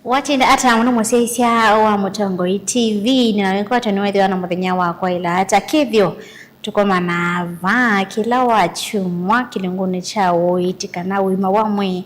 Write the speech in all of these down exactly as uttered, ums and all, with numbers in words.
Watinda ata mũno mũsyaĩĩsya wa Mũtongoi T V, nĩnawĩkwatwa nĩwethĩwa na mũthenya wa kwaĩla ata kĩthyo. Tũkomanaa vaa kĩla wa kyumwa kĩlungunĩ kya ũiiti kana ũima wa mwĩĩ,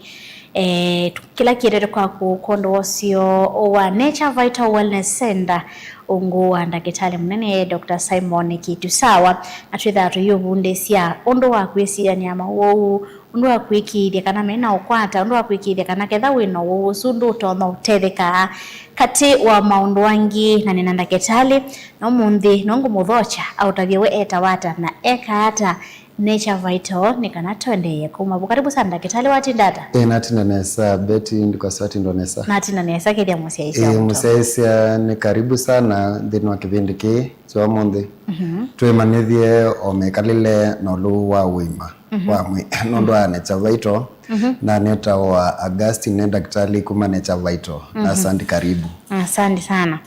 eh, kĩla kĩetetwe kwaku kwondũ wa ũseo wa Nature Vital Wellness Center, ungu wa ndakĩtalĩ mũnene Doctor Simon Kitusawa, na twĩthaa tũiũvundĩsya ũndũ wa kwĩsianĩa mawau, ũndũ wa kwĩkĩĩthya kana me na ũkwata, ũndũ wa kwĩkĩĩthya kana ketha wĩ na ũwau ũsu ndũtonya ũtetheka katĩ wa maũndũ angĩ. Na nĩ na ndakĩtalĩ, na ũmũnthĩ no ngũmũthokya aũtavye we etawa ata na eka ata Nature Vital, nĩ kana tũendeeye kuma vu. Karibu sana ndakĩtalĩ, watinda ata? Ĩ, natinda nesa, Betty, ndikwasya watinda nesa. Natinda nesa, kethya mũsyaĩĩsya. Ĩ, mũsyaĩĩsya, nĩ karibu sana nthĩnĩ wa kĩvĩndĩ kĩĩ kya ũmũnthĩ. Mhm. Twĩmanyĩthye o mĩkalĩle na ũlũũ wa ũima wa mwĩĩ nũndũ wa Nature Vital. Mhm. Na nĩtawa Augustine, nĩ ndakĩtalĩ kuma Nature Vital. Na asante, karibu. Asante sana.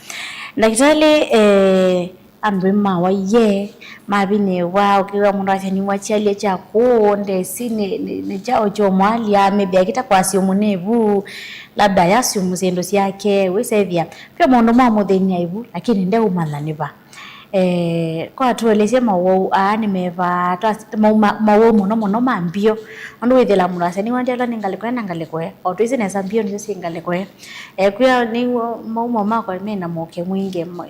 Ndakĩtalĩ, eh, andũ mawaie, mavinĩwa, ũkĩw'a mũndũ asya nĩwakyalyĩ kya kũũ, ndesi nĩ, nĩ, nĩ kyaũ kyũmwalya, maybe akĩta kwasya ũmũnĩvu, labda yasya ũmũ syĩndũ syake, wĩsethĩa. Ve maũndũ mamũthĩny'a ĩvu, lakini ndeũmanya nĩ va. Eh, kwa tũelesye mawau aa nĩ meva, twas-, mau ma-, mawau mũno mũno ma mbio. Nũndũ wĩthĩla mũndũ asya, "Nĩwendie ũla nĩ ngalĩko ĩ na ngalĩko ĩ." O twĩsĩ nesa mbio nĩsyo syĩ ngalĩko ĩ. Eh, kwĩa nĩ mau mau makwa me na mũuke mwingĩ, ma-,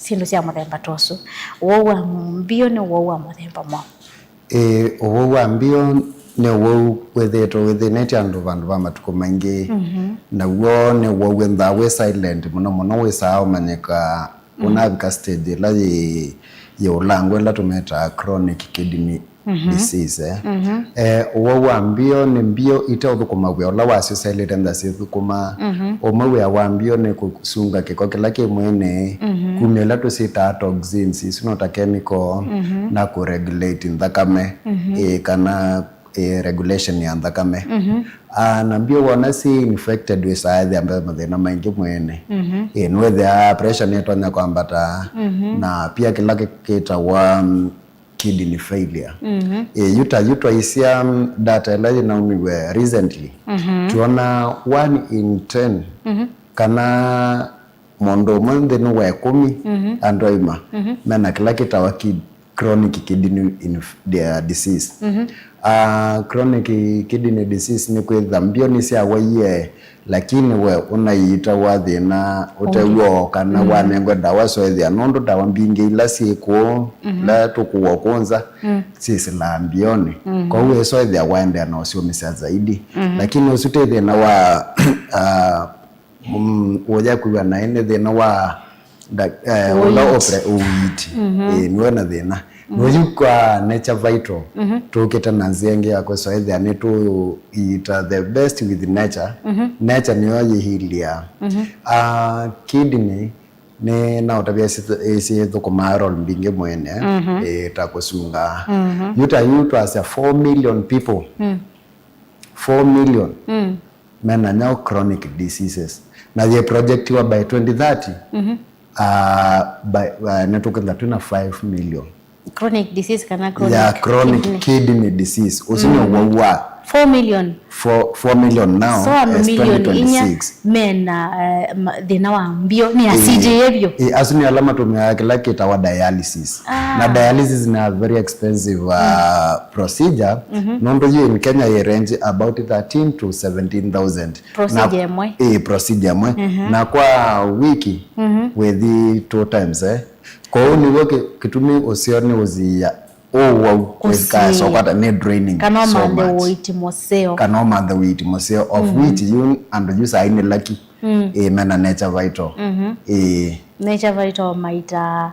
syĩndũ sya mũthemba ta ũsu. Ũwau wa mbio nĩ ũwau wa mũthemba mwaũ? Ĩĩ, ũwau wa mbio nĩ ũwau wĩthĩĩtwe wĩthĩnĩtye andũ vandũ va matukũ maingĩ. Mhm. Naw'o nĩ ũwau wĩnthaa wĩ silent mũno mũno, wĩsaa ũmanyĩka ũnavika stage ĩla yĩ, yĩ ũlangwa, ĩla tũmĩtaa chronic kidney disease, eh. Mhm. Eh, ũwau wa mbio nĩ mbio iteũthũkũma wĩa ũla wasyo syaĩlĩte nda syĩthũkũma. Mhm. Ũmwe wĩa wa mbio nĩ kũsunga kĩko kĩla kĩ mwĩĩnĩ, mhm, kumya ila tũsyĩtaa toxins, isu no ta chemical, mhm, na kũregulate nthakame, mhm, ĩ, kana, ĩ, regulation ya nthakame. Mhm. Ah, na mbio wona si infected wĩsaa ethĩa mbee mathĩna maingĩ mwĩĩnĩ. Mhm. Ĩ, nĩwethĩa pressure nĩtonya kwambata, mhm, na pia kĩla kĩ-, kĩtawa, mm, kidney failure. Mhm. Ĩ, yu ta yu twaisya, mm, data ĩla yĩnaumiw'e recently, mhm, twona one in ten, mhm, kana mũndũ ũmwe nthĩnĩ wa ĩkũmi, mhm, andũ aima, mhm, mena kĩla kĩtawa kid-, chronic kidney inf-, dia-, disease. Mhm. Ah, chronic kidney disease nĩ kwĩtha mbio nĩsyawaie, lakini we ũnaiita wa thĩna ũtew'o kana, mm, wanengwe ndawa syoethĩa, nũndũ ndawa mbingĩ ila syĩ kũũ, mhm, ila tũkũwa kũũ nza, mm, syĩsĩlaa mbionĩ. Mhm. Kwoou wĩsoethĩa waendeea na ũsyũmĩsya zaidi. Mhm. Lakini ũsu ti thĩna wa, ah, mm, ũya kwĩw'a naĩ, nĩ thĩna wa nda-, eh, ũla ũiiti. Ũiiti. Mhm. Ĩĩ, nĩwe na thĩna. Mhm. Nũyu kwa Nature Vital, mhm, tũkĩte na nzĩa ĩngĩ ya kwĩsoethĩa nĩtũiita the best with nature. Mhm. Nature nĩyo yĩhilya. Mhm. Ah, kidney nĩ naũtavya syĩthũkũmaa role mbingĩ mwene, mhm, ĩĩ, ta kũsunga. Mhm. Yu ta yu twasya four million people. Mm. Four million. Mm. Mena nyaũ chronic diseases. Na yĩ projectiwa by twenty thirty, mhm, ah, by, ah, nĩtũkĩtha twĩna five million. Chronic disease kana chronic, ya chronic kidney, kidney disease. Ũsu nĩ, mm, ũwau wa four million. Four, four million now. So andũ as million inya twenty twenty-six mena, eh, ma-, thĩna wa mbio nĩ, ĩĩ, asijĩe vyũ. Ĩĩ, asu nĩ ala matũmĩaa kĩla kĩtawa dialysis. Ah. Na dialysis nĩ a very expensive, uh, mm, procedure. Mhm. Nũndũ yu in Kenya yĩ range about thirteen to seventeen thousand. Procedure ĩmwe. Ĩĩ, procedure ĩmwe. Mhm. Na kwa wiki, mhm, wĩthi two times, eh. Kwoou nĩw'o kĩ-, kĩtumi ũseo nĩ ũsiĩa ũwau, kũsiĩa, ũkasokwata nĩ draining so much. Kana ũmanthe ũiiti mũseo. Kana ũmanthe ũiiti mũseo, of, mhm, which yu andũ yu saa ii nĩ lucky. Mm. Ĩĩ, mena Nature Vital. Mhm. Ĩĩ. Nature Vital maita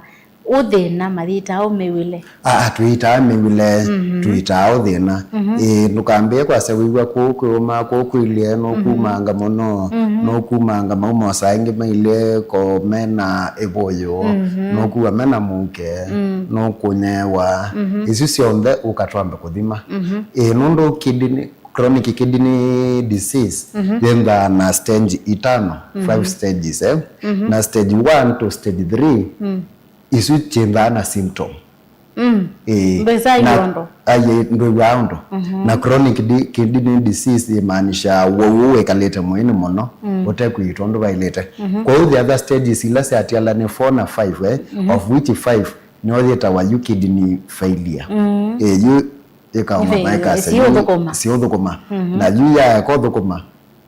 ũthĩna, mathitaa ũmĩw'ĩle? Aa, tũitaa mĩw'ĩle, mhm, tũitaa ũthĩna. Mhm. Ĩĩ, ndũkambĩe kwasya wĩw'a kũũ kwĩũma, kũũ kwĩlye, nũkumanga, mhm, mũno, mhm, nũkumanga mauma saa ingĩ mailye ko mena ĩvũyũ, mhm, nũkuwa mena mũuke, mm, nũkũnyewa. Mhm. Isu syonthe ũka twambe kũthima. Mhm. Ĩĩ, nũndũ kidney, chronic kidney disease, mhm, yĩnthaa na stage itano, mhm, five stages, eh? Mhm. Na stage one to stage three, mm, isu kyĩnthaa na symptom. Mm. Ĩĩ. Ndwĩsaa ũndũ. Aye, ndwĩw'aa ũndũ. Mhm. Na chronic di-, kidney disease yĩmaanisha wau wĩkalĩte mwĩĩnĩ mũno, mm, ũtekwĩĩtwa ũndũ vaĩlĩte. Mhm. Kwoou the other stages ila syatiala nĩ four na five, eh, mhm, of which five nĩyo yĩtawa yu kidney failure. Mm. Ĩĩ, yu ĩkaũma maĩkasya siũthũkũma. Siũthũkũma. Mhm. Na yu yaeka ũthũkũma,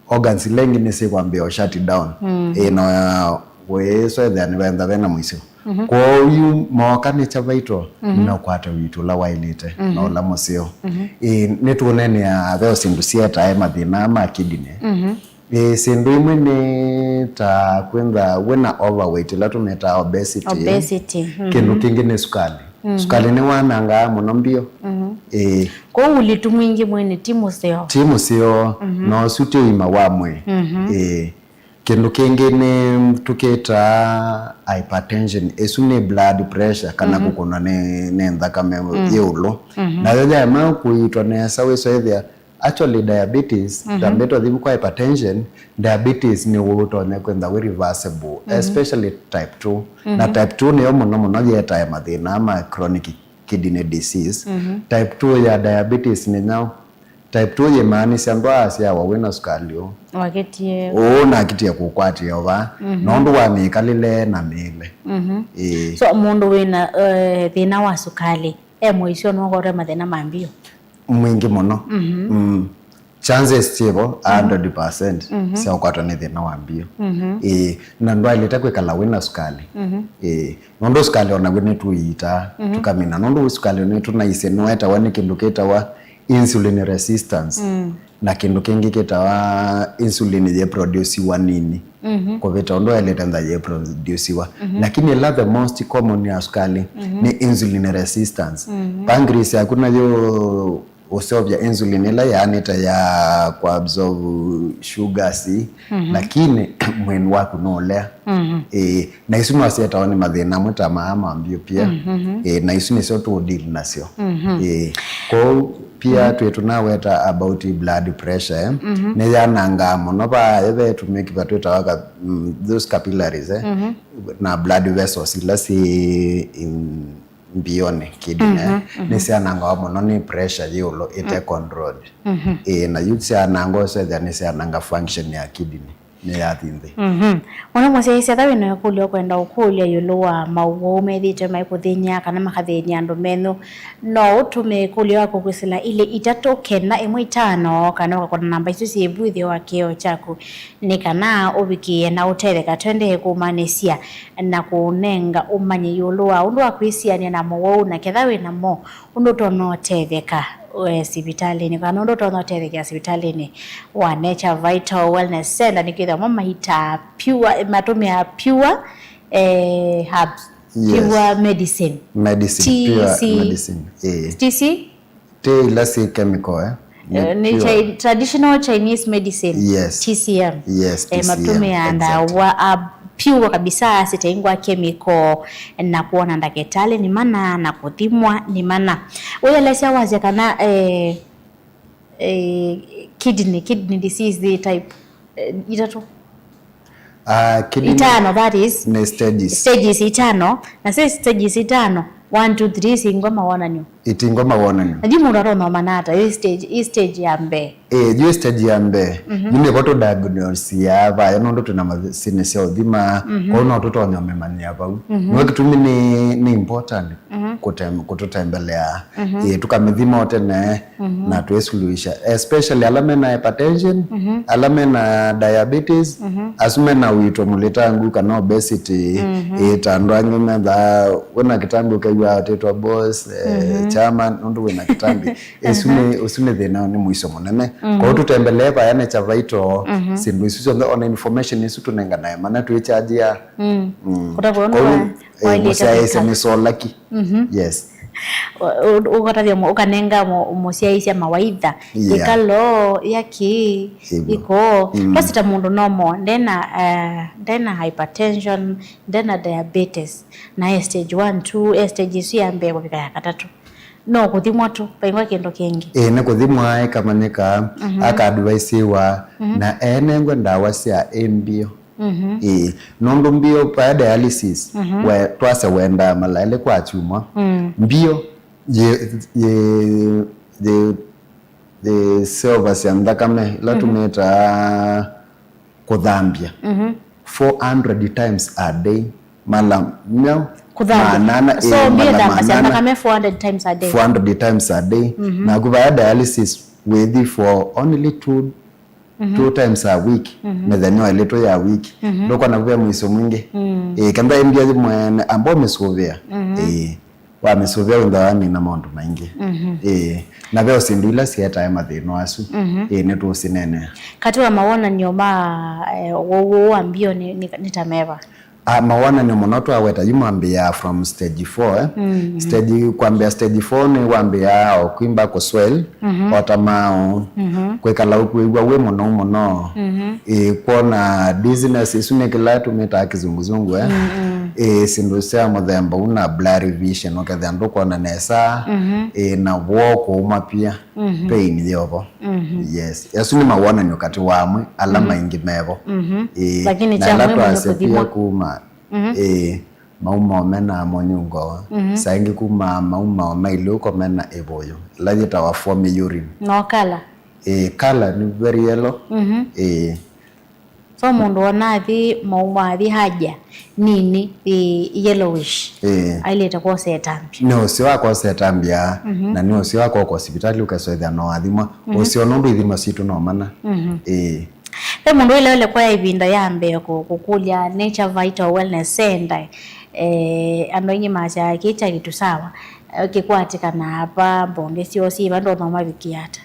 organs ila ingĩ nĩsyĩkwambĩĩa shut down. Mm. Ĩĩ, na wĩswethea nĩventha vena mũisyo. Mhm. Kwoou yu mooka nĩ kya vital, mhm, nĩũkwate ũiiti ũla waĩlĩte, mhm, na ũla mũseo. Mhm. Ĩĩ, nĩtũũneenea ve syĩndũ syetae mathĩna ma kidney. Mhm. Ĩĩ, syĩndũ imwe nĩ ta kwĩntha wĩna overweight, ĩla tũmĩtaa obesity. Obesity, mhm. Kĩndũ kĩngĩ nĩ sukali. Mhm. Sukali nĩwanangaa mũno mbio. Mhm. Ĩĩ. Kwoou ũlitu mwingĩ mwĩĩnĩ ti mũseo. Ti mũseo, mhm, na ũsu ti ũima wa mwĩĩ. Mhm. Ĩĩ. Kĩndũ kĩngĩ nĩ tũkĩtaa hypertension. Ĩsu nĩ blood pressure kana, mhm, kũkũnwa nĩ, nĩ nthakame, mm, yĩ ũlũ. Mhm. Nayo yaema kũiitwa nesa wĩswethĩa actually diabetes, mhm, tambĩtwe thivu kwa hypertension, diabetes nĩ ũtonya kwĩntha wĩ reversible, mhm, especially type two. Mhm. Na type two nĩyo mũno mũno yetae mathĩna ma chronic kidney disease. Mhm. Type two ya diabetes nĩ nyaũ? Type two yĩmaanisya ndwaasyawa wĩna sukali ũũ. Wakĩtie. Ũũ nakitie kũkwatĩa ova. Mhm. Nũndũ wa mĩkalĩle na mĩĩle. Mhm. Ĩĩ. So, mũndũ wĩna, eh, thĩna wa sukali, e mũisyo nũkwatwa mathĩna ma mbio? Mwingĩ mũno. Mhm. Mm. Chances syĩvo, mhm, a hundred percent, mhm, sya ũkwatwa nĩ thĩna wa mbio. Mhm. Ĩĩ, na ndwaĩlĩte kwĩkala wĩna sukali. Mhm. Ĩĩ, nũndũ sukali onaw'o nĩtũiitaa, mhm, tũkamina. Nũndũ sukali nĩtũnaisye nĩwetawa nĩ kĩndũ kĩtawa insulin resistance. Mm. Na kĩndũ kĩngĩ kĩtawa insulin yĩproduciwa nini. Mhm. Kũvĩta ũndũ waĩlĩte ntha yĩproduciwa. Mhm. Lakini ĩla the most common ya sukali, mhm, nĩ insulin resistance. Mhm. Pancreas yaku nayo ũseũvya insulin ĩla yaanĩte ya kũabsorb sugars, mhm, lakini mwĩĩ waku nũũlea. Mhm. Ĩĩ, na isu no syetawa nĩ mathĩna amwe ta maa ma mbio pia. Mhm. Ĩĩ, na isu nĩsyo tũũdeal nasyo. Mhm. Ĩĩ, kwoou pia, mhm, twĩ tũnaweta about blood pressure, eh? Mhm. Nĩyanangaa mũno vaa ve tũmĩkiva twĩtawa ka-, mm, those capillaries, eh? Mhm. Na blood vessels ila syĩ in mbionĩ kidney, mhm, mhm, nĩsyanangawa mũno nĩ pressure yĩ ũlũ ĩte, mm, controlled. Mhm. Ĩĩ, na yu syanangwa ũsethĩa nĩsyananga function ya kidney, nĩyathi nthĩ. Mhm. Mũno mũsyaĩĩsya, ethĩwa wĩ na ĩkũlyo ũkwenda ũkũlya ĩũlũ wa maũwau methĩĩtwe maikũthĩny'a kana makathĩny'a andũ menyu, no ũtũme ĩkũlyo yaku kwĩsĩla ilĩ itatũ kenda ĩmwe itano, kana ũkakũna namba isu syĩ vu ĩtheo wa kĩoo kyaku. Nĩ kana ũvikĩe na ũtetheka. Tũendee kũmanyĩsya na kũũnenga ũmanyi ĩũlũ wa ũndũ wa kwĩsianĩa na mũwau, na ketha wĩ namo, ũndũ ũtonya ũtetheka, eh, sivitalĩnĩ, kana ũndũ ũtonya ũtethekea sivitalĩnĩ wa Nature Vital Wellness Center, nĩkwĩthĩwa mo maitaa pure, matũmĩaa pure, eh, herbs, yes, pure medicine. Medicine, pure T C, medicine. Eh. T C? Ti ila syĩ chemical, eh? Nĩ, eh, nĩ pure. Chi-, traditional Chinese medicine, yes, T C M. Yes, eh, T C M, matũmĩaa, exactly, ndawa, ah, pure kabisa, sitaingwa chemical, na kwona ndakĩtalĩ nĩ mana, na kũthimwa nĩ mana. Ũyelesya wasya kana, eh, eh, kidney, kidney disease nĩ type, eh, itatũ? Ah, kidney itano, that is, nĩ stages. Stages itano, na syo stages itano, one, two, three, singwa mawonanyo. Itingwa mawonanyo. Na yu mũndũ atonya ũmanya ata ĩ stage, ĩ stage ya mbee? Ĩĩ, yu stage ya mbee. Mhm. Yu nĩvo tũ diagnose ya vaya nũndũ twĩna masinĩ sya ũthima, mhm, kwoou no tũtonye ũmĩmanyĩa vau. Mhm. Nĩwe kĩtumi nĩ, nĩ important, mhm, kũtem-, kũtũtembelea. Mhm. Ĩĩ, tũkamĩthima o tene, mhm, na twĩsuluhisha, especially ala mena hypertension, mhm, ala mena diabetes, mhm, asu mena ũito mũlitangu kana obesity, mhm, ĩĩ, ta andũ angĩ methaa wĩna kĩtambi ũkew'a atĩtwa boss, eh, mhm, chairman, nũndũ wĩna kĩtambi. Ĩsu nĩ, mhm, ũsu nĩ thĩna, nĩ mũisyo mũnene. Mhm. Kwoou tũtembelee vaya Nature Vital, mhm, syĩndũ isu syonthe, ona information isu tũnenganae mana twĩkyajĩa. Mm. Mm. Kũtavwa ũndũ kwoou, wa, eh, waĩlĩte mũsyaĩĩsya kwĩka. Nĩ solaki. Mhm. Yes. Ũ-, ũ-, ũkatavya mũ-, ũkanenga mũ-, mũsyaĩĩsya mawaitha. Yeah. Ĩkalo, yaki, ĩvo, iko. Mm. Basi ta mũndũ normal, ndena, eh, ndena hypertension, ndena diabetes, na e stage one, two, e stage isu ya mbee kũvika ya katatũ. No kũthimwa tu, vaingwa kĩndũ kĩngĩ. Ĩĩ, nĩ kũthimwa ĩkamanyĩka, mhm, akaadvaisiwa, mhm, na enengwe ndawa sya ĩmbio. Mhm. Ĩĩ, nũndũ mbio vaya dialysis, mhm, we, twasya wendaa mala elĩ kwa kyumwa. Mm. Mbio yĩ, yĩ, yĩ, yĩ seovasya nthakame ila, mhm, tũmĩtaa kũthambya, mhm, four hundred times a day. Mala mya kũthambya. Maana, so, ĩĩ, mbio mala ĩthambasya maana, nthakame four hundred times a day. Four hundred times a day. Mhm. Naku vaya dialysis wĩthi for only two, mhm, two times a week, mhm, mĩthenya ĩlĩ tu ya week. Mhm. Ndũkona ve mũisyo mwingĩ. Mm. Ĩĩ, kenda ĩmbia mwene ambao mĩsũvĩa. Mhm. Ĩĩ, wamĩsũvĩa wĩntha wamina maũndũ maingĩ. Mhm. Ĩĩ, na ve o syĩndũ ila sietae mathĩna asu. Mhm. Ĩĩ, nĩtũũsineenea. Katĩ wa mawonany'o ma, eh, ũwau ũũ wa mbio nĩ, nĩ, nĩ ta meva? Ah, mawonany'o mũno twaweta yu mambĩĩaa from stage four, eh? Mm, mm. Stage, kwambĩa stage four nĩ wambĩĩaa o kwimba kũswell, mhm, o ta maaũ, mhm, kwĩkala ũkwĩw'a wĩ mũnou mũno, mhm, ĩ, kwona dizziness, isu nĩ kĩla tũmĩtaa kĩzunguzungu, eh? Mm, mm. Ĩ, syĩndũ sya mũthemba ũu na blurry vision, ũkethĩa ndũkwona nesa, mhm, ĩ, na woo kũũma pia. Mhm. Pain yĩovo. Mhm. Yes. Asu nĩ mawonany'o katĩ wa amwe ala, mhm, maingĩ mevo. Mhm. Ĩĩ, lakini na kya ala mũimu nĩ twasya pia kũthimwa. Kuma, mhm, ĩĩ, mauma o mena mũnyungo. Mhm. Saa ingĩ kuma mauma o mailĩ ũko mena ĩvũyũ. Ĩla yĩtawa foamy urine. No color. Ĩĩ, color nĩ very yellow. Mhm. Ĩĩ. So mũndũ ona athi maumo athi haja nini, ĩ, yellowish, ĩĩ, ailĩte kwosa ĩtambya. Nĩ ũseo wa kwosa ĩtambya, mhm, na nĩ ũseo wa kwoka sivitalĩ ũkesũĩthĩa no athimwa. Mhm. Ũseo nũndũ ithimo sitũ no mana. Mhm. Ĩĩ. Ve mũndũ ũileele kwa ĩvinda ya mbee kũ-, kũkũlya Nature Vital Wellness Center, eh, andũ aingĩ masyaa kĩĩ kya kĩtu sawa, eh, kĩkwatĩkanaa va, mbonge syoo syĩ va, ndonya ũmavikĩa ata?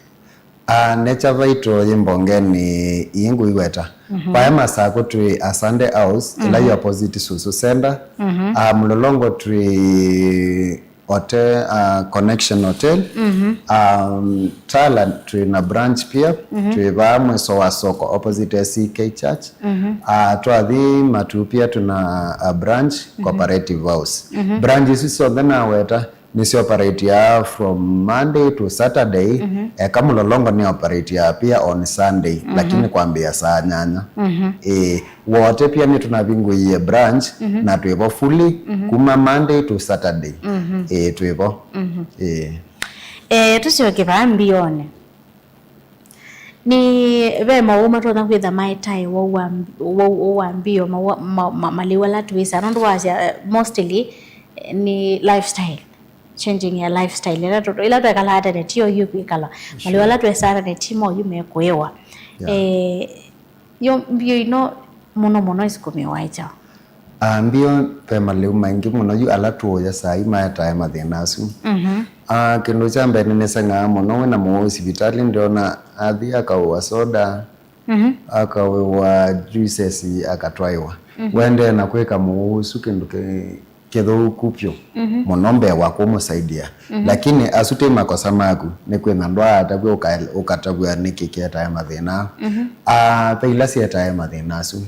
Ah, Nature Vital yĩ mbongenĩ ii ngũiweta. Mhm. Vaya Masakũ twĩ Asante House, ĩla, mhm, yĩ opposite Susu Center. Mhm. Ah, Mlolongo twĩ hotel, ah, Connection Hotel. Mhm. Um, Tala twĩ na branch pia, mhm, twĩ vaa mwiso wa soko opposite A C K Church. Mhm. Ah, twathi Matuu pia twĩ na, ah, branch, mhm, Cooperative House. Mhm. Branch isu syonthe naweta nĩsyoperatiaa from Monday to Saturday, mhm, eka Mlolongo nĩoperatiaa pia on Sunday, mhm, lakini kwambĩĩa saa nyanya. Mhm. Ĩĩ, wote pia nĩtũnavingũie branch, mhm, na twĩvo fully, mhm, kuma Monday to Saturday. Mhm. Ĩĩ, twĩvo. Mhm. Ĩĩ. Eh, tũsyoke vaa mbionĩ. Nĩ ve maũũ matonya kwĩtha maetae wau wa mb-, wau, wau wa mbio, maũũ, ma, ma, malĩu ala twĩsaa, nũndũ wasya, eh, mostly, eh, nĩ lifestyle, changing ya lifestyle. Ĩla tũ-, ĩla twekalaa tene, ti oyu kwĩkala. Malĩu, sure, ala twesaa tene, ti moyu mekũĩwa. Yeah. Eh, yo mbio ino mũno mũno isukumiwa ĩkyaũ? Ah, mbio ve malĩu maingĩ mũno yu ala tũũya saa ii maetae mathĩna asu. Mhm. Ah, kĩndũ kya mbee nĩnĩseng'aa mũno wĩna mũwau sivitalĩ, ndĩona athi akaũwa soda, mhm, akaũwa juices, akatwaĩwa. Mhm. Wendee na kwĩka mũwau ũsu kĩndũ kĩ-, kĩthũku vyũ, mhm, mũno mbee wa kũmũsaidia. Mhm. Lakini asu ti makosa maku, nĩ kwĩna ndwaatavw'a ũka-, ũkatavw'a nĩkĩ kĩetae mathĩna. Mhm. Ah, ve ila sietae mathĩna asu.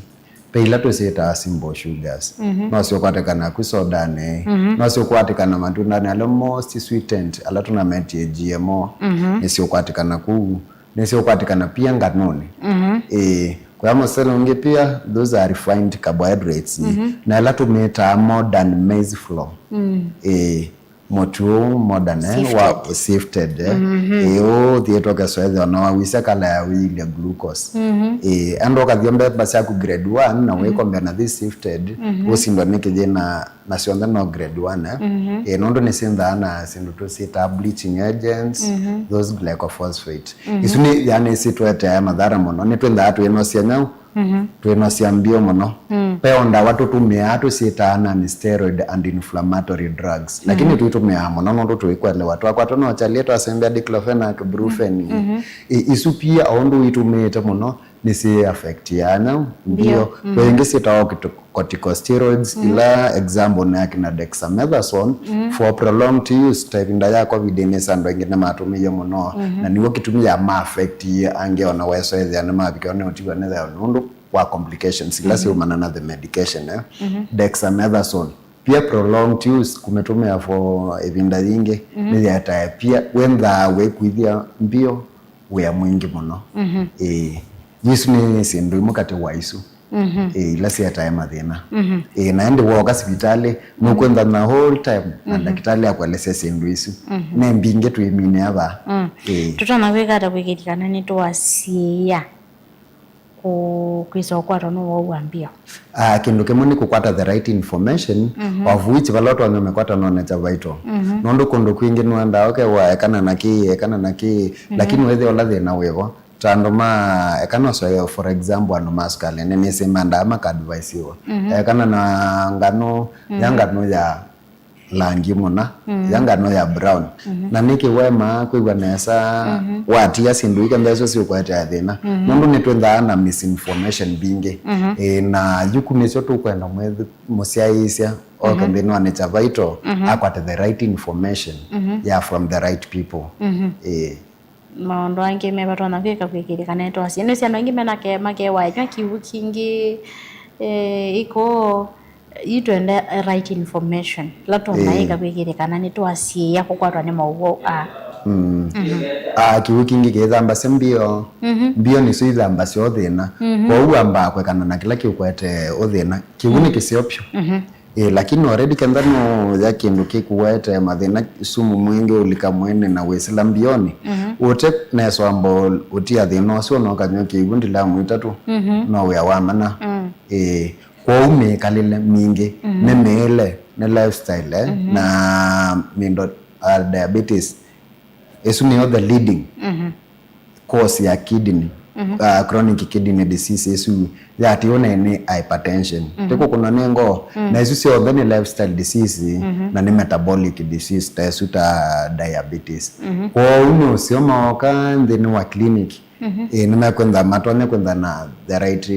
Ve ila tũsyĩtaa simple sugars. Mhm. No siũkwatĩkana ku sodanĩ. Mhm. No siũkwatĩkana matundanĩ ala most sweetened, ala tũnametie G M O. Mhm. Nĩsiũkwatĩkana kũu. Nĩsiũkwatĩkana pia nganũnĩ. Mhm. Ĩĩ. Kũya mũsele ũngĩ pia, those are refined carbohydrates. Mhm. Na ĩla tũmĩtaa modern maize flour. Mm. Ĩĩ. Mũtu ũũ modern, eh, wa sifted, eh. Mhm. Ĩĩ, ũũ ũthiĩtwe ũkesũĩthĩa ona wawĩsya kala ya wĩilya glucose. Mhm. Ĩĩ, enda ũkathie mbemba syaku grade one na, mhm, wĩkombea na this sifted, mhm, ũsindwa nĩ kĩthĩ na, na syonthe no grade one, eh. Mhm. Ĩĩ, nũndũ nĩsyĩnthaa na syĩndũ tũsyĩtaa bleaching agents, mhm, those glycophosphate. Mhm. Isu nĩ, yani, sitũeteae mathara mũno. Nĩtwĩnthaa twĩnosya nyau, mhm, twĩnosya mbio mũno. Mm. Ve o ndawa tũtũmĩaa tũsyĩtaa non-steroid and inflammatory drugs. Lakini, mhm, tũitũmĩaa mũno nũndũ tũikwelewa. Twakwatwa no chalie twasembea diclofenac, brufen. Mhm. I-, isu pia o ũndũ ũitũmĩĩte mũno, nĩsyĩ affectiaa nyau mbio. Mbio. Mm. Ve ingĩ syĩtawa cortico-, corticosteroids, mhm, ila example nĩ akina dexamethasone, mhm, for prolonged use. Ta ĩvinda ya covid nĩsa andũ aingĩ nĩmatũmĩie mũno. Mhm. Na nĩw'o kĩtumi ya ma affectie angĩ ona wesoethĩa nĩmavikiwa nĩ ũtiwa nĩ thayũ nũndũ wa complications ila, mhm, syumana na the medication, eh? Mhm. Dexamethasone. Pia prolonged use, kũmĩtũmĩa for ĩvinda yingĩ, mhm, nĩyĩetae pia wĩnthaa wĩkwĩthya mbio wĩa mwingĩ mũno. Mhm. Ĩĩ. Isu nĩ syĩndũ imwe katĩ wa isu. Mhm. Ĩĩ, ila sietae mathĩna. Mhm. Ĩĩ, na ĩndĩ wooka sivitalĩ, nũkwĩthwa na whole time na, mhm, ndakĩtalĩ akũelesya syĩndũ isu. Mhm. Ne mbingĩ twĩminĩa vaa. Mm. Ĩĩ. Tũtonya kwĩka ata kwĩkĩĩthya kana nĩtwasiĩĩa kũ-, kwĩsa ũkwatwa nĩ ũwau wa mbio? Ah, kĩndũ kĩmwe nĩ kũkwata the right information, mhm, of which vala ũtonya ũmĩkwata no Nature Vital. Mhm. Nũndũ kũndũ kwingĩ nĩwendaa ũkew'a ekana na kĩĩ, ekana na kĩĩ, mhm, lakini wĩthĩa ũla thĩna wĩvo. Ta andũ ma, eka no soe, for example, andũ ma sukalĩ, nĩ nĩsĩ mendaa maka advisiwa. Mhm. Ekana na nganũ, ya, mhm, nganũ ya langi mũna, mhm, ya nganũ ya brown. Mhm. Na nĩkĩ waema kwĩw'a nesa, mhm, watia syĩndũ ika mbesa syũkũetea thĩna. Mhm. Nũndũ nĩtwĩthaa na misinformation mbingĩ. Mhm. Ĩĩ, na yuku nĩsyo tũkwenda mwĩthi-, mũsyaĩĩsya oke, mhm, nthĩnĩ wa Nature Vital, mhm, akwate the right information, mhm, ya from the right people. Mhm. Ĩĩ. Maũndũ angĩ me vata na kwĩka kwĩkĩĩthya kana nĩtwasiĩĩa? Nĩsĩ andũ aingĩ mena ke-, makewa ĩnywa kĩw'ũ kingĩ, eh, iko, yu twenda right information. Ĩla tũnaĩka, ĩĩ, kwĩkĩĩthya kana nĩtwasiĩĩa kũkwatwa nĩ maũwau aa. Mm. Mhm. Ah, kĩw'ũ kingĩ kĩĩthambasya mbio. Mhm. Mbio nĩsyo ithambasya ũthĩna. Mhm. Kwoou wambaa kwekana na kĩla kĩũkwete ũthĩna. Kĩw'ũ nĩ, mm, kĩseo vyũ. Mhm. Ĩĩ, lakini already kenda nũya kĩndũ kĩkũwete mathĩna, sumu mwingĩ ũlika mwĩnĩ na wĩsĩla mbionĩ, mhm, ũte nesa wamba ũtia thĩna ũsu, no ũkanywa kĩw'ũ ndilamu itatũ, mhm, no wĩa wa mana. Mm. Ĩĩ, kwoou mĩkalĩle mingĩ, mhm, nĩ mĩĩle, nĩ lifestyle, eh, mhm, na mĩndo, uh, diabetes. Ĩsu nĩyo the leading, mhm, cause ya kidney, mhm, uh, chronic kidney disease, ĩsu yatiwa naĩ nĩ hypertension. Mhm. Ti kũkũnwa nĩ ngoo, mm, na isu syonthe nĩ lifestyle disease, mhm, na nĩ metabolic disease ta ĩsu ta diabetes. Mhm. Kwoou nĩ ũseo maoka nthĩnĩ wa clinic, mhm, ĩĩ, nĩmekwenda, matonya kwenda na the right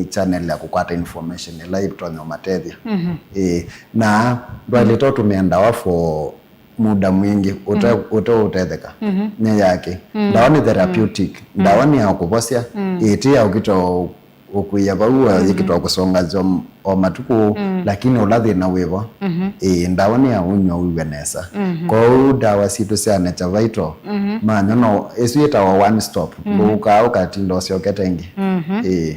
channel ya kũkwata information ĩla ĩtonya ũmatethya. Mhm. Ĩĩ, na ndwaĩlĩte ũtũmĩa ndawa for muda mwingĩ ũte-, mhm, ũteũtetheka. Mhm. Nĩ yake. Mm. Ndawa nĩ therapeutic. Mm. Ndawa nĩ ya kũvosya. Mm. Ĩĩ, ti ya ũkita ũ-, ũkwĩa vau, mm-hmm, yĩkita kũsonga o matukũ, mm, lakini ũla thĩna wĩvo. Mhm. Ĩĩ, ndawa nĩ ya ũnywa wĩw'e nesa. Mhm. Kwoou ndawa sitũ sya Nature Vital, mhm, manya no, ĩsu yĩtawa one stop. Mhm. Ndũkaa ũkatinda ũsyokete ĩngĩ. Mhm. Ĩĩ.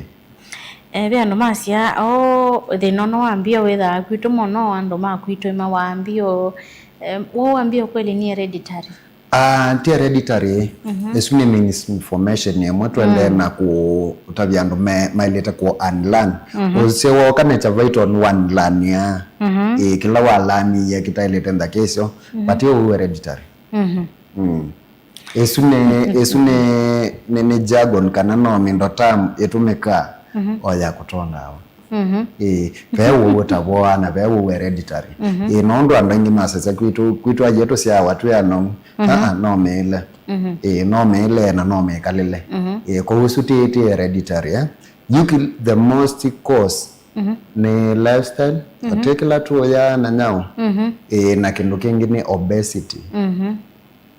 Eh, ve andũ masya, "Oh, thĩna ũno wa mbio wĩthaa kwitũ mũno, andũ ma kwitũ ma wa mbio." Eh, ũũ wa mbio kweli nĩ hereditary? Ah, ti hereditary. Mhm. Ĩsu nĩ misinformation ĩmwe twendee, mm, na kũtavya andũ me-, maĩlĩte kũ unlearn. Mhm. Ũseo woka Nature Vital nĩ unlearnia. Mhm. Ĩĩ, kĩla walaanie kĩtaĩlĩte nthaka ĩsyo, mhm, but ũũ hereditary. Mhm. Mm. Ĩsu nĩ, ĩsu nĩ, nĩ, nĩ jargon kana no mĩndo term ĩtũmĩkaa, mhm, o ya kũtwaa ndawa. Mhm. Ĩĩ, ve ũwau ũtavoaa na ve ũwau hereditary. Mhm. Ĩĩ, no ũndũ andũ aingĩ masasya kwitũ, kwitũ aie tũsyawa twĩ anomu. Mhm. Aa, no mĩĩle. Mhm. Ĩĩ, no mĩĩle na no mĩkalĩle. Mhm. Ĩĩ, kwoou ũsu ti, ti hereditary, eh? You kill the most cause, mhm, nĩ lifestyle, mhm, ũte kĩla tũũyaa na nyaũ. Mhm. Ĩĩ, na kĩndũ kĩngĩ nĩ obesity. Mhm.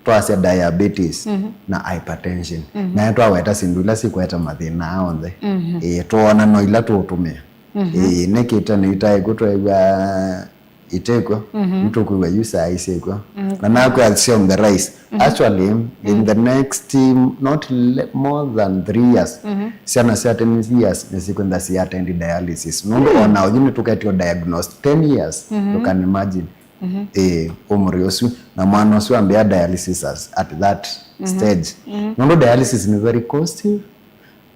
Twasya diabetes, mhm, na hypertension. Mhm. Nayo twaweta syĩndũ ila sikweta mathĩna aa onthe. Mhm. Ĩĩ, twoona no ila tũũtũmĩa. Mhm. Ĩĩ, nĩkĩ tene itaĩ kw'o tweew'a ite kw'o, mhm, nĩtũkwĩw'a yu saa ii syĩ kw'o. Mhm. Na nakw'a syo on the rise. Mhm. Actually, in, mhm, the next, um, not le-, more than three years, mhm, syana sya ten years nĩsikwenda si attend dialysis. Nũndũ, mm, ona oyu nĩtũketio diagnosed ten years, mhm, you can imagine. Mhm. Ĩĩ, ũmũrĩ ũsu, na mwana ũsu ambĩa dialysis as, at that, mhm, stage. Mhm. Nũndũ dialysis nĩ very costly,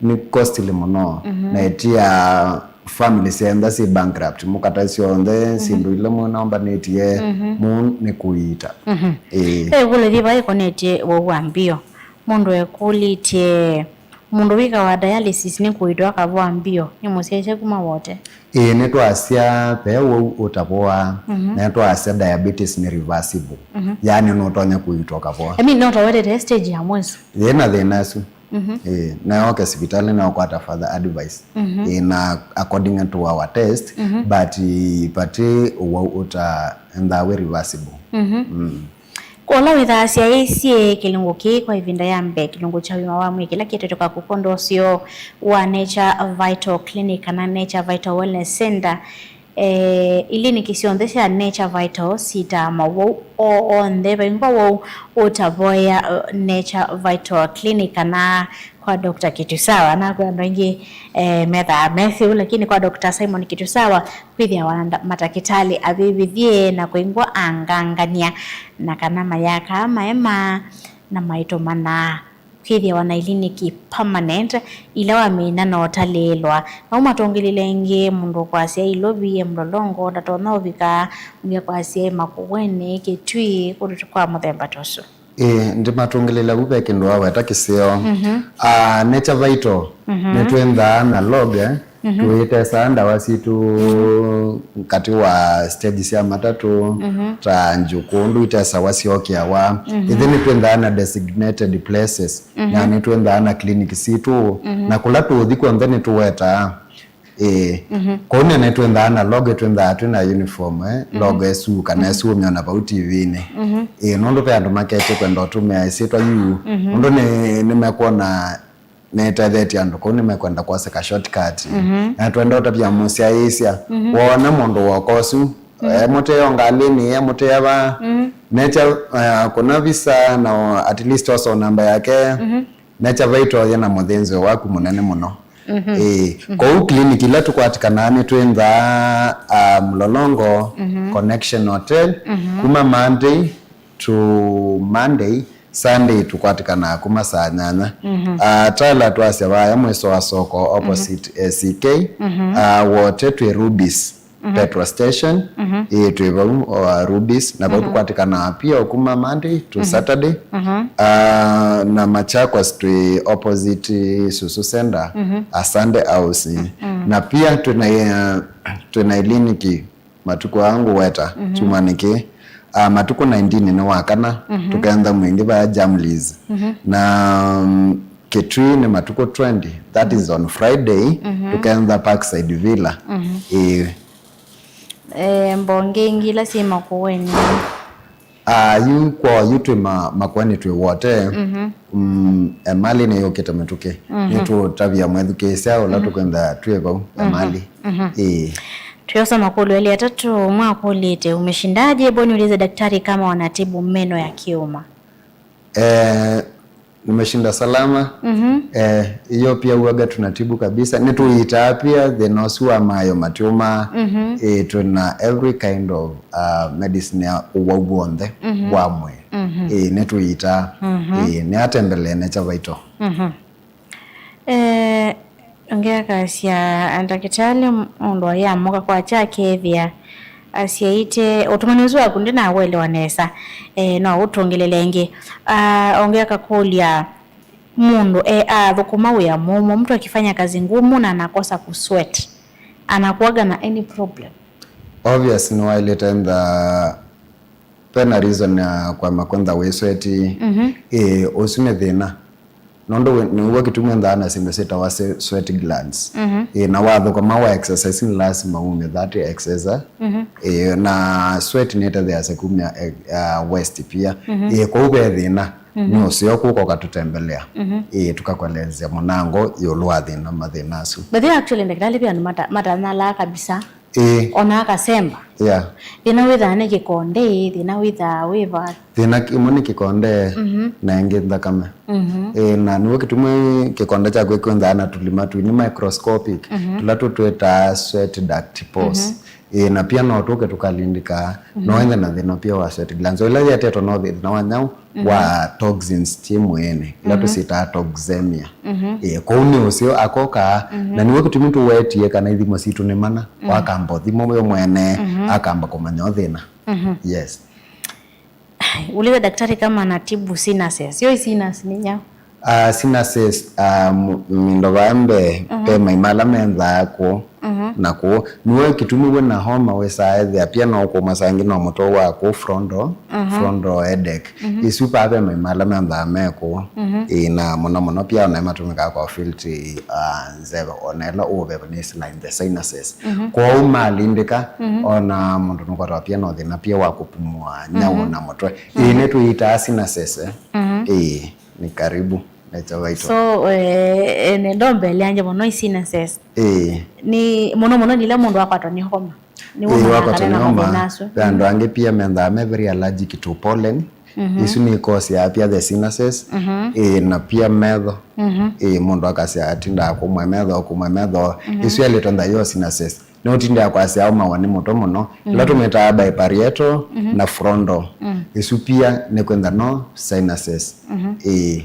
nĩ costly mũno, mhm, na ĩtia family syaenda si bankrupt, mũkata syonthe, mhm, syĩndũ ila mũnaombanĩtie, mhm, mũu nĩ kũiita. Mhm. Ĩĩ. Ĩkũlyo yĩva ĩkonetye ũwau wa mbio? Mũndũ ekũlĩtye, mũndũ wĩkawa dialysis nĩ kũitwa akavoa mbio, nĩ mũsyaĩĩsya kuma wote? Ĩĩ, nĩtwasya ve ũwau ũtavoaa, mhm, na nĩtwasya diabetes nĩ reversible. Mhm. Yaani nũtonya kũitwa ũkavoa. I mean, no tawetete stage ya mwiso. Yĩ na thĩna ũsu. Mhm. Ĩĩ, na oke sivitalĩ na ũkwata further advice. Mhm. Ĩĩ, na according to our test, mhm, but, ĩĩ, vati ũwau ũta, endaa wĩ reversible. Mhm. Mm. Kwa ũla wĩthaa asyaĩĩsye kĩlungu kĩĩ kwa ĩvinda ya mbee, kĩlungu kya ũima wa mwĩĩ kĩla kĩtetwe kwa kũkũndwa ũseo wa Nature Vital Clinic kana Nature Vital Wellness Center, eh, iliniki syonthe sya Nature Vital sitaa mawau o onthe. Vaingwa wau ũtavoya, uh, Nature Vital Clinic kana Kwa Doctor Kitusawa, nakwĩa andũ aingĩ, eh, methaa mesĩ ũu, lakini kwa Doctor Simon Kitusawa, kwĩthĩawa na nda-, matakĩtalĩ avĩvĩthye na kũingwa angangany'a na kana mayakaa maema na maitũmanaa. Kwĩthĩawa na iliniki permanent ila wamina na ũtalĩĩlwa. No matũngĩlĩle ĩngĩ mũndũ ũkwasya Ilovi e Mlolongo ndatonya ũvika, ũngĩ akwasya e Makueni, Kitui, kũndũ kwa mũthemba ta ũsu. Ĩĩ, ndimatũngĩlĩle vu ve kĩndũ waweta kĩseo. Mhm. Ah, Nature Vital, mhm, nĩtwĩnthaa na log, eh, mhm, tũitesaa ndawa sitũ, mhm, katĩ wa stage sya matatũ, mhm, ta Njũkũ, ũndũ itesawa syokĩawa. Mhm. Ĩthĩ nĩtwĩnthaa na designated places, mhm, na nĩtwĩnthaa na clinic sitũ, mhm, na kũla tũũthi kw'onthe nĩtũwetaa. Ĩĩ. Mhm. Kwoou nĩtwĩnthaa na logo, twĩnthaa twĩ na uniform, eh? Mhm. Logo ĩsu kana, mhm, ĩsu ũmĩona vau T V-inĩ. Mhm. Ĩĩ, nũndũ ve andũ maketye kwenda ũtũmĩa ĩsyĩtwa yu, mhm, nũndũ nĩ, nĩmekwona nĩtethetye andũ, kwoou nĩmekwenda kwoseka shortcut. Mhm. Na twenda ũtavya mũsyaĩĩsya, mhm, woona mũndũ woka ũsu, mhm, emũtĩĩa ngalĩnĩ, emũtĩĩa va, mhm, nekya, eh, kũna visa na at least osa namba yake, mhm, nekya vaitoye na mũthĩnzĩo waku mũnene mũno. Mhm. Ĩĩ. Mhm. Kwoou clinic ila tũkwatĩkanaa nĩtwĩnthaa, ah, Mlolongo, mhm, Connection Hotel, mhm, kuma Monday to Monday, Sunday tũkwatĩkanaa kuma saa nyanya. Mhm. Ah, Tala twasya vaya mwĩso wa soko opposite, mhm, A C K, mhm, ah, Wote twĩ Rubis, mhm, petrol station, mhm, ĩĩ, twĩ vau, o, Rubis, na vau, mhm, tũkwatĩkanaa pia kuma Monday to, mhm, Saturday. Mhm. Ah, na Machakos twĩ opposite Susu Center, mhm, a Sunday House. Mhm. Na pia twĩna, eh, twĩna iliniki matukũ aa ngũweta, mhm, kyumwanĩ kĩĩ. Ah, matukũ nineteen nĩ wa kana, mhm, tũkentha mwingĩ vaya Jamlis. Mhm. Na, mm, Kitui nĩ matukũ twenty, that is on Friday, mhm, tũkentha Parkside Villa. Mhm. Ĩĩ. Eh, mbonge ingĩ ila syĩ Makueni. Ah, yu kwa yu twĩ ma-, Makueni twĩ Wote. Mhm. Mm, Emali nĩ yũkĩte mĩtũkĩ. Mhm. Nĩtũtavya mwethukĩĩsya ũla, mhm, tũkwenda twĩ vau, mhm, Emali. Mhm. Ĩĩ. Twĩosa makũlyo elĩ atatũ, ũmwe akũlĩte, "Umeshindaje? Hebu niulize daktari kama wanatibu meno yakiuma." Eh, nimeshinda salama. Mhm. Eh, hiyo pia huwaga tunatibu kabisa. Nĩtũitaa pia thĩna ũsu wa mayo matiũma. Mhm. Eh, twĩna every kind of, uh, medicine ya ũwau w'onthe, mhm, wa mwĩĩ. Mhm. Eh, nĩtũitaa. Mhm. Eh, nĩatembelee Nature Vital. Mhm. Eh, ũngĩ akasya, ndakĩtalĩ, mũndũ ayamũka kwakya akethĩa asyaĩte, ũtũmani ũsu waku ndĩnawelewa nesa, eh, no ũtũngĩlĩle ĩngĩ. Ah, ũngĩ akakũlya, mũndũ e athũkũma wĩa mũmũ, mtu akifanya kazi ngumu na anakosa kusweat, anakuaga na any problem? Obvious, nĩwaĩlĩte ntha Ve na reason ya kwamba kwentha wĩ sweat. Mhm. Ĩĩ, ũsu nĩ thĩna. Nũndũ wĩ-, nĩw'o kĩtumi enthaa na syĩndũ syĩtawa se-, sweat glands. Mhm. Ĩĩ, na wathũkũma wa exercise nĩ lasima ume that excess. Mhm. Ĩĩ, na sweat nĩtetheeasya kumya, eh, uh, waste pia. Mhm. Ĩĩ, kwoou ve thĩna. Mhm. Nĩ ũseo kũka ũkatũtembelea. Mhm. Ĩĩ, tũkakuelezya mũnango ĩũlũ wa thĩna, mathĩna asu. But then actually, ndakĩtalĩ ve andũ mata-, matanyalaa kabisa. Ĩĩ. Ona akasemba. Yeah. Thĩna wĩthaa nĩ kĩkonde, thĩna wĩthaa wĩva? Thĩna ĩmwe nĩ kĩkonde, mhm, na ĩngĩ nthakame. Mhm. Ĩĩ, na nĩw'o kĩtumi kĩkonde kyaku kĩkwĩnthaa na tũlima twini microscopic, mhm, tũla tũtwĩtaa sweat duct pores. Mhm. Ĩĩ, na pia no tũke tũkalindĩka, mhm, no ĩnthe na thĩna pia wa sweat glands. O ĩla yetetwe no thĩna wa nyau, mhm, wa toxins syĩ mwĩĩnĩ, ila, mhm, tũsyĩtaa toxemia. Mhm. Ĩĩ, kwoou nĩ ũseo akokaa, mhm, na nĩw'o kĩtumi tũwetie kana ithimo sitũ nĩ mana, mhm, wakamba ũthimo we mwene, mhm, akamba kũmanya ũthĩna. Mhm. Yes. Uliza daktari kama anatibu sinuses. Yo sinus nĩ nyau? Ah, sinuses, ah, m-, mĩndo vaa mbee, mhm, ve maima ala menthaa kũũ, mhm, na kũũ. Nĩwe kĩtumi wĩ na homa wĩsaa ethĩa pia no kũũma saa ingĩ no mũtwe wa kũũ frontal, mhm, frontal headache. Mhm. Isu vaa ve maima ala menthaa me kũũ. Mhm. Ĩĩ, na mũno mũno pia ona matũmĩkaa kwa filtry, ah, nzeve, ona ĩla ũũveva nĩ sina in the sinuses. Mhm. Kwoou malindĩka, mhm, ona mũndũ nũkwatawa pia no thĩna pia wa kũpumua, nyau, mhm, na mũtwe. Ĩĩ, mhm, nĩtũitaa sinuses, eh. Mhm. Ĩĩ, nĩ karibu, nĩkyo vaitũ. So, eh, eh, nĩ ndombeleangye mũno i sinuses. Ĩĩ. Nĩ mũno mũno nĩ ila mũndũ akwatwa nĩ homa. Nĩ, ĩĩ, wona wakwatwa kana nĩ na homa, mathĩna asu. Ve andũ, mm, angĩ pia menthaa me very allergic to pollen. Mhm. Isu nĩ cause ya pia the sinuses, mhm, ĩĩ, na pia metho. Mhm. Ĩĩ, mũndũ akasya atindaa kumwa metho, kumwa metho. Mhm. Isu yaletwa ntha yo sinuses. Nũtindĩa kwasya aumawa nĩ mũtwe mũno. Mhm. Ĩla tũmĩtaa biparietal, mhm, na frontal. Mhm. Isu pia nĩ kwĩntha no sinuses. Mhm. Ĩĩ.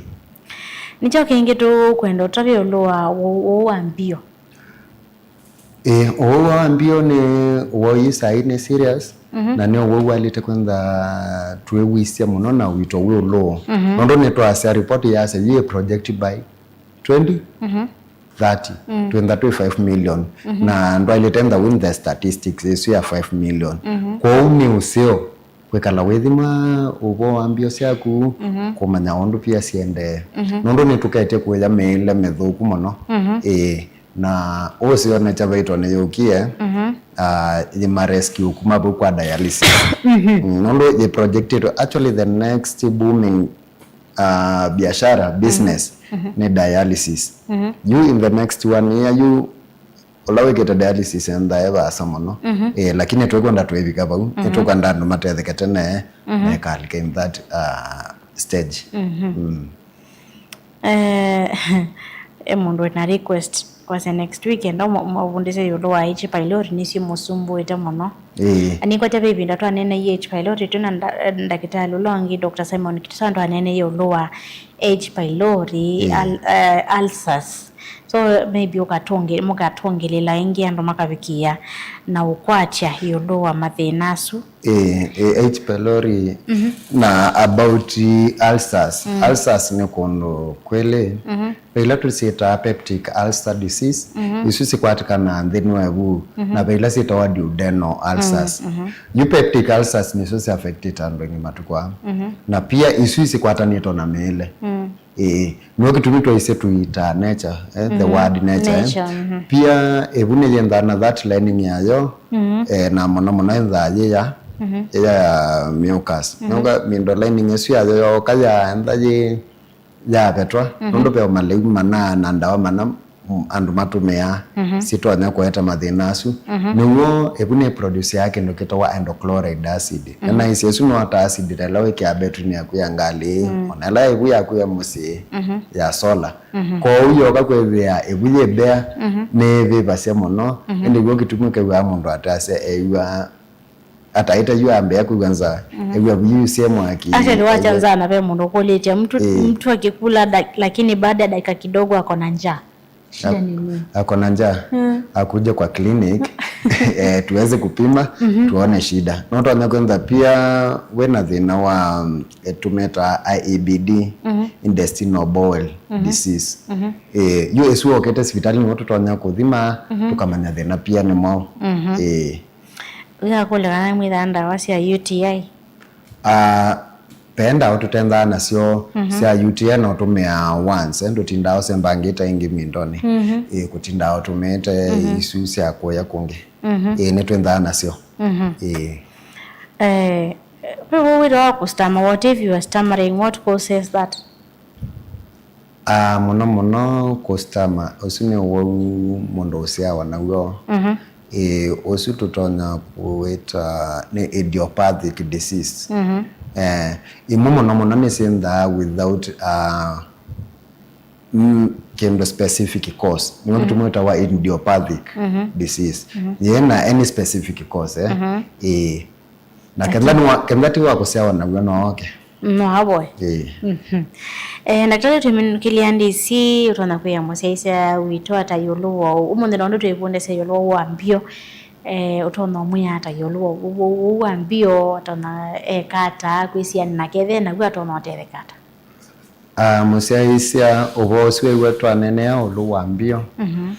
Nĩkyo kĩngĩ tũkwenda ũtavye ĩũlũ wa ũwau wa mbio. Ĩĩ, ũwau wa mbio nĩ ũwau yu saĩ nĩ serious, mhm, na nĩ ũwau walĩte kwĩntha twĩwisye mũno na witũ wĩ ũlũ. Mhm. Nũndũ nĩtwasya report yasya yu ĩ project by twenty, mhm, thirty, mm, twĩntha twĩ five million. Mhm. Na ndwaĩlĩte ntha win the statistics ĩsu ya five million. Mhm. Kwoou nĩ ũseo kwĩkala wĩthima ũvoo wa mbio syaku, mhm, kũmanya ũndũ pia siendee. Mhm. Nũndũ nĩtũketye kũya mĩĩle mĩthũku mũno. Mhm. Ĩĩ, na ũseo nĩ kyavaitwa nĩyũkie, mhm, ah, yĩma rescue kuma vau kwa dialysis. Mhm. Mm, nũndũ yĩ projectĩtwe, actually the next booming, ah, biashara, mhm, business, mhm, nĩ dialysis. Mhm. Yu in the next one year, yu ũla wĩkĩte dialysis enthaa e vaasa mũno. Mhm. Eh, lakini tũikwenda twĩvika vau. Mhm. Nĩtũkwenda andũ matetheke tene, mhm, mekalike in that, uh, stage. Mhm. Mm. Eh, e mũndũ wĩna request kwasya next week enda mavundĩsye ĩũlũ wa H pylori nĩsyĩmũsumbũĩte mũno. Ĩĩ. Nĩkwatya ve ĩvinda twaneeneie H pylori twĩ na nda-, ndakĩtalĩ ũla ũngĩ, Doctor Simon Kitusa, twaneeneie ĩũlũ wa H pylori, ĩĩ, al-, eh, ulcers. So maybe ũkatũngĩ-, mũkatũngĩlĩla ĩngĩ andũ makavikĩa na ũkwatya ĩũlũ wa mathĩna asu. Ĩĩ, ĩĩ, H pylori, mhm, na about ulcers. Mm. Ulcers nĩ kũndũ kwĩlĩ. Mhm. Ve ila tũsyĩtaa peptic ulcer disease, mhm, isu sikwatĩkanaa nthĩnĩ wa ĩvu, mhm, na ve ila syĩtawa duodenal ulcers. Mm, mhm. Yu peptic ulcers nĩsyo sya affectĩte andũ aingĩ matukũ aa. Mhm. Na pia isu isikwatanĩtwe na mĩĩle. Mm. Ĩĩ, nĩyo kĩtumi twaisye tũitaa nature, eh, the, mhm, Word nature, eh. Nature, mhm. Pia ĩvu nĩyĩnthaa na that lining yayo, mhm, eh, na mũno mũno ĩnthaa yĩya, mhm, ĩya ya mucus. Mhm. Nũka mindo lining ĩsu yayo yooka yaentha yĩ yavetwa, mhm, nũndũ ve malĩu mana na ndawa mana, mm, andũ matũmĩaa, mhm, sitonya kũete mathĩna asu. Mhm. Nĩw'o ĩvu nĩ produceaa kĩndũ kĩtawa hydrochloride acid. Mhm. Ĩnaisye ĩsu nĩwata acid ta ĩla wĩkĩaa betrini yaku ya ngalĩ, mm, ona ĩla ĩvu yaku ya mũsyĩ, mhm, ya solar. Mhm. Kwoou yoka kwĩthĩa ĩvu yĩ mbea, mhm, nĩĩvĩvasya mũno, mhm, ĩndĩ w'o kĩtumi kĩw'aa mũndũ atasya ew'aa ataĩte yu ambĩa kwĩw'a nzaa, mhm, ew'a vĩu syĩ mwaki. Actually, wacha nzaa na ve mũndũ ũkũlĩtye. Mtu, eh, mtu akikula da-, lakini baada ya dakika kidogo ako na njaa. Shida ni nini? Ako na njaa. Mm. Akuje kwa clinic, eh, tuweze kupima, mhm, tuone shida. No twanya kwenda pia wĩna thĩna wa, mm, eh, tũmĩtaa I E B D, mhm, intestinal bowel, mhm, disease. Mhm. Eh, yu ĩsu wokĩte sivitalini, nĩw'o tũtonya kũthima, mhm, tũkamanya thĩna pia nĩ mwaũ. Mhm. Eh. Wĩakũlya kana mwĩthaa ndawa sya U T I? Ah, ve ndawa tũtendaa nasyo, mhm, sya U T I no tũmĩaa once, eh, ndũtindaa ũsembangĩte ĩngĩ mindonĩ. Mhm. Ĩĩ, kũtindaa ũtũmĩĩte, mhm, isu sya kũya kũngĩ. Mhm. Ĩĩ, nĩtwĩnthaa nasyo. Mhm. Ĩĩ. Eh, ve ũu wĩtawa kũstama, what if you are stammering? What causes that? Ah, mũno mũno kũstama, ũsu nĩ ũwau mũndũ ũsyawa naw'o. Mhm. Ĩĩ, ũsu tũtonya kũwĩta nĩ idiopathic disease. Mhm. Eh, imwe mũno mũno nĩsyĩnthaa without, ah, mm, kĩndũ specific cause. Nĩw'o, mhm, kĩtumi wĩtawa idiopathic, mhm, disease. Mhm. Yĩna any specific cause, eh? Mhm. Ĩĩ. Na kenda nĩwa-, kenda ti wa kũsyawa naw'o no oke. No avoe. Ĩĩ. Mhm. Eh, ndakĩtalĩ, twĩminũkĩlya ndĩsĩ ũtonya kwĩa mũsyaĩĩsya witũ ata ĩũlũ wa ũmũnthĩ, nũndũ twĩvundĩsya ĩũlũ wa mbio. Eh, ũtonya ũmwĩa ata ĩũlũ wa ũ-, ũ-, ũu wa mbio, ũtonya eka ata, kwĩsiana na kethe naw'o atonya ũtetheka ata? Ah, mũsyaĩĩsya, ũvoo ũsu wĩw'a twaneenea ĩũlũ wa mbio. Mhm.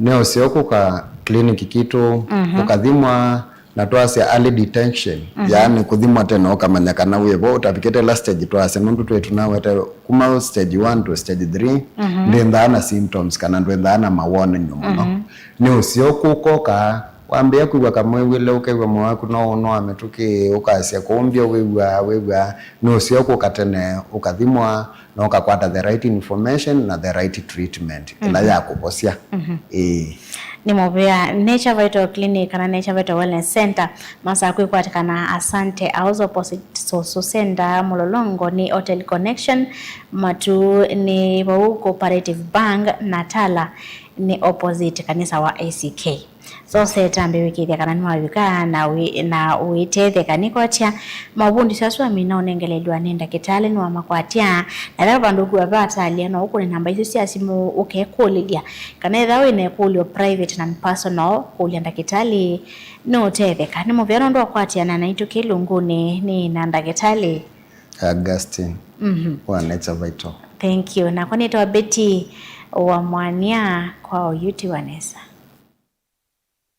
Nĩ ũseo kũka clinic kitũ, mhm, ũkathimwa, na twasya early detection, mhm, yaani kũthimwa tene ũkamanya kana wĩ vo, ũtavikĩte ĩla stage twasya, nũndũ twĩ tũnawete kuma stage one to stage three, mhm, ndwĩnthaa na symptoms kana ndwĩnthaa na mawonany'o mũno. Mhm. Nĩ ũseo kũka ũka Wambĩĩa kwĩw'a kamwĩw'ĩle, ũkew'a moyo waku no ũnũa mĩtũkĩ, ũkasya kũmbya, wĩw'aa, wĩw'aa, nũseo kũka tene, ũkathimwa, na ũkakwata the right information na the right treatment ĩla yakũvosya. Ĩĩ. Nĩ mũvea. Nature Vital Clinic kana Nature Vital Wellness Center masaa kwĩkwatĩkana Asante House opposite Soso Center, Mlolongo nĩ Hotel Connection, matu nĩ vau Cooperative Bank, na Tala nĩ opposite kanisa wa A C K. So seta mbee wĩkĩĩthya kana nĩwavika na wĩ-, na ũitetheka. Nĩkwatya maũvundisyo asu amina ũnengelelw'a nĩ ndakĩtalĩ nĩwamakwatya, na ethĩwa vandũ ũkwĩw'a vatalyĩ no ũkũne namba isu sya simũ ũkekũlĩlya, kana ethĩwa wĩ na ĩkũlyo private na personal, kũlya ndakĩtalĩ nũũtetheka. Nĩ mũvea nũndũ wa kũkwatĩana naitũ kĩlungunĩ. Nĩ na ndakĩtalĩ Augustine wa Nature Vital. Thank you. Nakwa nĩtawa Betty wa Mwania kwa ũyuti wa nesa.